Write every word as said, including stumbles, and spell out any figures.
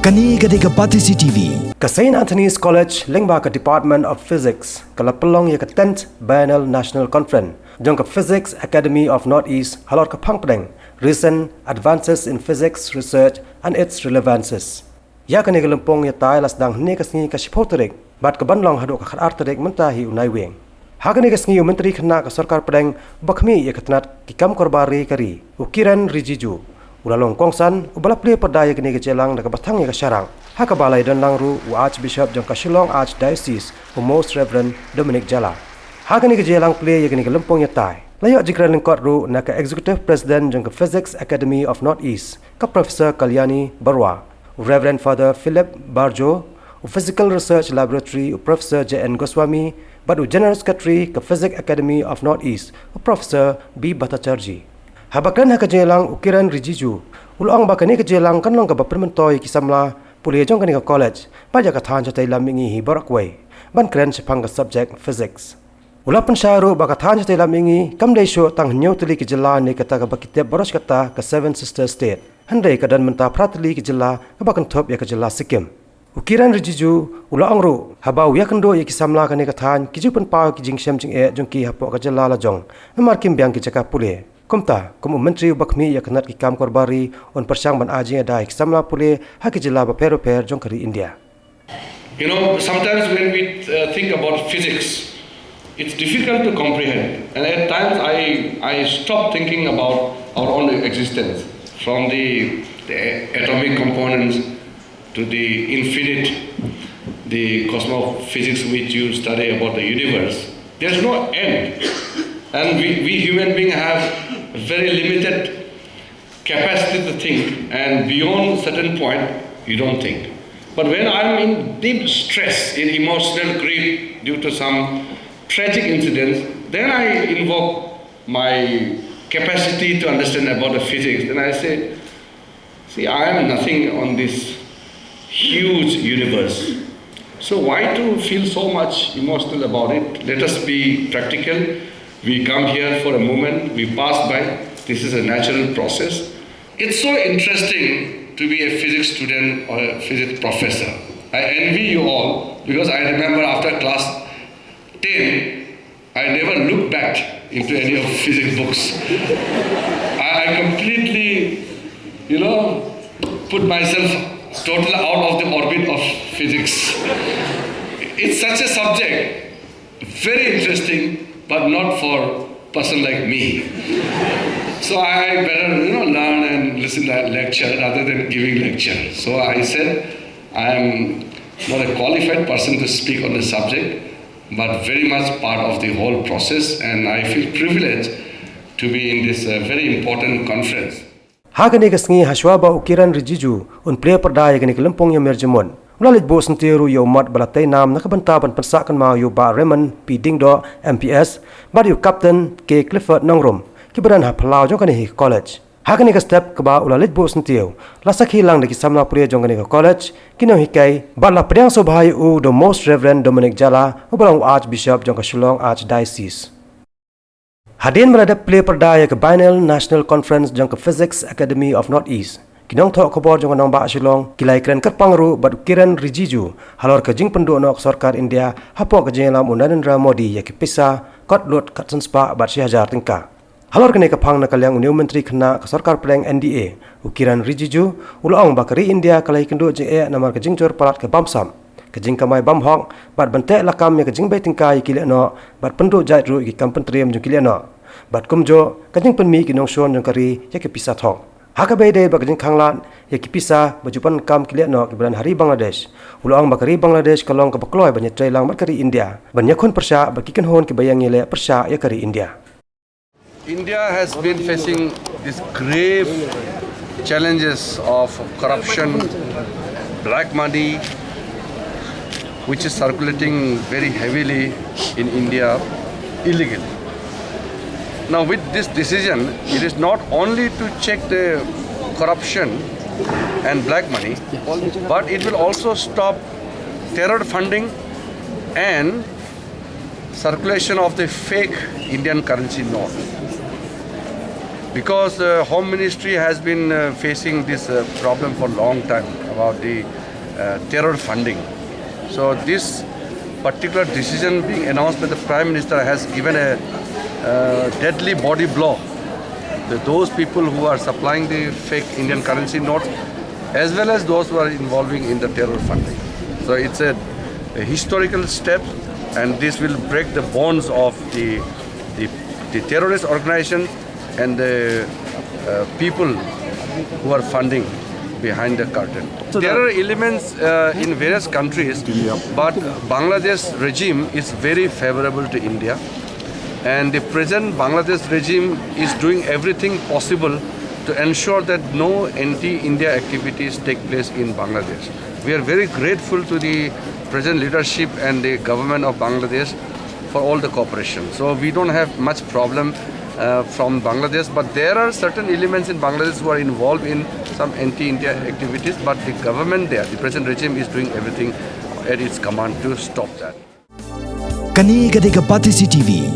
Kane ka dei ka Batesi T V. Ka Saint Anthony's College lyngba ka Department of Physics ka la pynlong ïa ka tenth Biennial National Conference jong ka Physics Academy of North East halor ka phang pdeng Recent Advances in Physics Research and Its Relevances. Ïa kane ka lympung ïatai la sdang hynne ka sngi ka shiphew tarik bad ka ban long haduh ka khatar tarik mynta hi u Naiwieng. Ha kane ka sngi u Myntri Khynnah ka Sorkar Pdeng uba khmih ïa ka tnat ki kam korbar ri ka ri, u Kiren Rijiju, u la long kongsan uba la plie pyrda ïa kane ka jingïalang da kaba thang ïa ka sharang, ha kaba la ïadon lang ruh u Archbishop jong ka Shillong Archdiocese, u Most Reverend Dominic Jala. Ha kane ka jingïalang plie ïa kane ka lympung ïatai la ïoh jingkren lyngkot ruh na ka Executive President jong ka Physics Academy of North East, ka Professor Kalyani Barua, u Reverend Father Philip Barjo, u Physical Research Laboratory, u Professor J N Goswami, bad u General Secretary ka Physics Academy of North East, u Professor B Bhattacharjee. Haba kren ha ka jingïalang, u Kiren Rijiju u la ong ba kane ka jingïalang kan long kaba pynmyntoi ïa ki samla pule jong kane ka college bad ïa ka thaiñ shatei lam mihngi hi baroh kawei ban kren shaphang ka subject physics. U la pynshai ruh ba ka thaiñ shatei lam mihngi kam dei shuh tang hynñiew tylli ki jylla ne kata kaba ki tip baroh shi katta ka Seven Sister State, hynrei ka don mynta phra tylli ki jylla kaba kynthup ïa ka jylla Sikkim. U Kiren Rijiju u la ong ruh, haba u ïakynduh ïa ki samla kane ka thaiñ, ki ju pynpaw ïa ki jingshem jingeh jong ki hapoh ka jylla lajong namar kim biang ki jaka pule. Kumta, kum u Myntri uba khmih ïa ka tnat ki kam korbar ri, un pyrshang ban ai jingïada ïa ki samla pule ha ki jylla bapher bapher jong ka ri India. You know, sometimes when we uh, think about physics, it's difficult to comprehend. And at times I, I stop thinking about our own existence, from the, the atomic components to the infinite, the cosmophysics which you study about the universe. There's no end. And we, we human beings have very limited capacity to think, and beyond certain point, you don't think. But when I'm in deep stress, in emotional grief due to some tragic incidents, then I invoke my capacity to understand about the physics. Then I say, "See, I am nothing on this huge universe. So why to feel so much emotional about it? Let us be practical. We come here for a moment, we pass by. This is a natural process." It's so interesting to be a physics student or a physics professor. I envy you all because I remember after class ten, I never look back into any of physics books. I, I completely, you know, put myself totally out of the orbit of physics. It's such a subject, very interesting, but not for person like me. So I better, you know, learn and listen to lecture rather than giving lecture. So I said, "I am not a qualified person to speak on the subject, but very much part of the whole process, and I feel privileged to be in this uh, very important conference." Ha kane ka sngi, hashwa ba u Kiren Rijiju un plie pyrda ïa kane ka lympung ïamir jingmut, u la leit buh syntiew ruh ïa u mot ba la tei nam na ka bynta ban pynsah kynmaw ïa u Bah Raymond P Diengdoh, M P S, bad ïa u Captain K Clifford Nongrum, kiba don ha phyllaw jong kane hi ka college. Ha kane ka step kaba u la leit buh syntiew, la sakhi lang da ki samla pule jong kane ka college, ki nonghikai, bad la pdiang sngewbha ïa u da u Most Reverend Dominic Jala, uba long u Archbishop jong ka Shillong Archdiocese. Hadien ba la dep plie pyrda ïa ka Biennial National Conference jong ka Physics Academy of North East, ki nongthoh khubor jong ka nongbah Shillong ki la ïakren kyrpang ruh bad u Kiren Rijiju halor ka jingpynduh noh ka sorkar India hapoh ka jingïalam u Narendra Modi ïa ki pisa kot lut khatsan spah bad shi hajar tyngka. Halor kane ka phang, na ka liang une u Myntri Khynnah ka Sorkar Pdeng N D A, u Kiren Rijiju, u la ong ba ka ri India ka la ïakynduh jingeh namar ka jingjur palat ka bamsap, ka jingkamai bymhok, bad ban teh lakam ïa ka jingbei tyngka ïa ki lehnoh, bad pynduh jait ruh ïa ki kam pyntriem jong ki lehnoh, bad kumjuh ka jingpynmih ïa ki nongshun jong ka ri ïa ki pisa thok. Ha kaba ïadei bad ka jingkhanglad ïa ki pisa ba ju pyndonkam ki lehnoh kiba don ha ri Bangladesh, u la ong ba ka ri Bangladesh ka long kaba kloi ban ïatreilang bad ka ri India ban ïakhun pyrshah bad ki kynhun kiba ïeng ïaleh pyrshah ïa ka ri India. India has been facing these grave challenges of corruption, black money, which is circulating very heavily in India illegally. Now, with this decision, it is not only to check the corruption and black money, but it will also stop terror funding and circulation of the fake Indian currency note. Because uh, Home Ministry has been uh, facing this uh, problem for a long time about the uh, terror funding. So this particular decision being announced by the Prime Minister has given a uh, deadly body blow to those people who are supplying the fake Indian currency notes, as well as those who are involving in the terror funding. So it's a, a historical step, and this will break the bonds of the, the, the terrorist organization and the uh, people who are funding behind the curtain. So there are elements uh, in various countries, but Bangladesh regime is very favorable to India, and the present Bangladesh regime is doing everything possible to ensure that no anti-India activities take place in Bangladesh. We are very grateful to the present leadership and the government of Bangladesh for all the cooperation. So we don't have much problem uh, from Bangladesh, but there are certain elements in Bangladesh who are involved in some anti-India activities, but the government there, the present regime, is doing everything at its command to stop that. Kane ka dei ka Batesi T V.